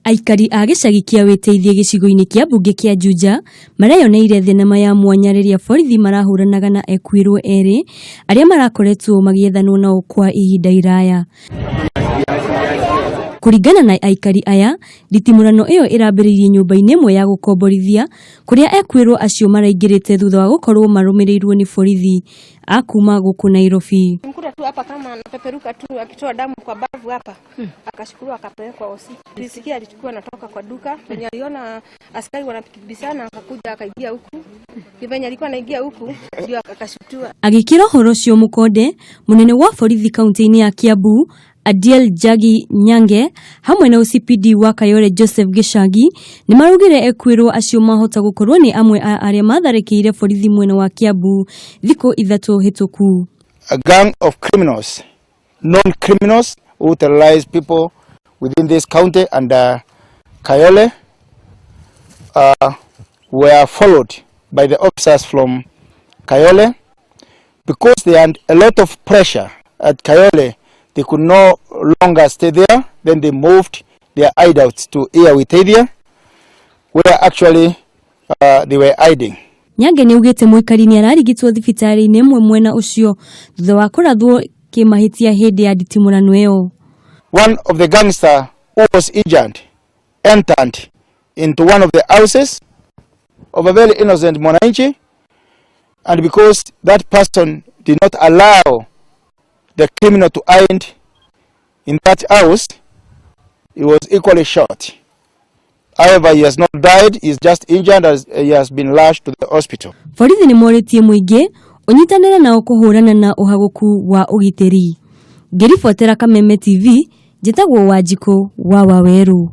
Aikari a gĩcagi kĩa Wĩteithie gĩcigo-inĩ kĩa mbunge kĩa Juja mareyoneire thenema ya mwanya rĩrĩa borithi marahũranaga na ekuĩrwo erĩ arĩa marakoretwo magĩethanwo nao kwa ihinda iraya. Kũringana na aikari aya, nditimũrano ĩyo ĩrambĩrĩirie nyũmba-inĩ ĩmwe ya gũkomborithia kũrĩa ekuĩrwo acio maraingĩrĩte thutha wa gũkorwo marũmĩrĩirwo nĩ borithi a kuma gũkũ Nairobi. Mkuta tu hapa kama anapeperuka tu akitoa damu kwa bavu hapa akashukuliwa akapelekwa hosi. Tulisikia alikuwa anatoka kwa duka venye aliona askari wanapigibisana akakuja akaingia huku, ni venye alikuwa anaingia huku ndio akashutua. Agĩkĩra ũhoro ũcio mũkonde, mũnene wa borithi kaunti-inĩ ya Kiambu Adiel Njagi Nyange hamwe na OCPD wa Kayole Joseph Gichangi nĩ maraugire ekuĩrwo acio mahota gũkorwo nĩ amwe a arĩa matharĩkĩire borithi mwena wa Kiambu thikũ ithatũ hĩtũku. A gang of criminals, known criminals who terrorize people within this county and Kayole were followed by the officers from Kayole because they had a lot of pressure at Kayole. They could no longer stay there. Then they moved their hideouts to here Witeithie, where actually they were hiding. Nyange nĩ augĩte mũikari nĩ ararigitwo thibitarĩ-inĩ ĩmwe mwena ũcio thutha wa kũrathwo kĩmahĩtia hĩndĩ ya nditimũrano ĩyo. One of the gangsters who was injured entered into one of the houses of a very innocent mwananchi, and because that person did not allow the criminal to hide in that house, he was equally shot. However, he has not died, he is just injured as he has been rushed to the hospital. Borithi nĩ morĩtie mũingĩ ũnyitanĩre nao kũhũrana na ũhagũku wa ũgitĩri. Ngĩribotera Kameme TV, njĩtagwo Wanjikũ wa Wawerũ.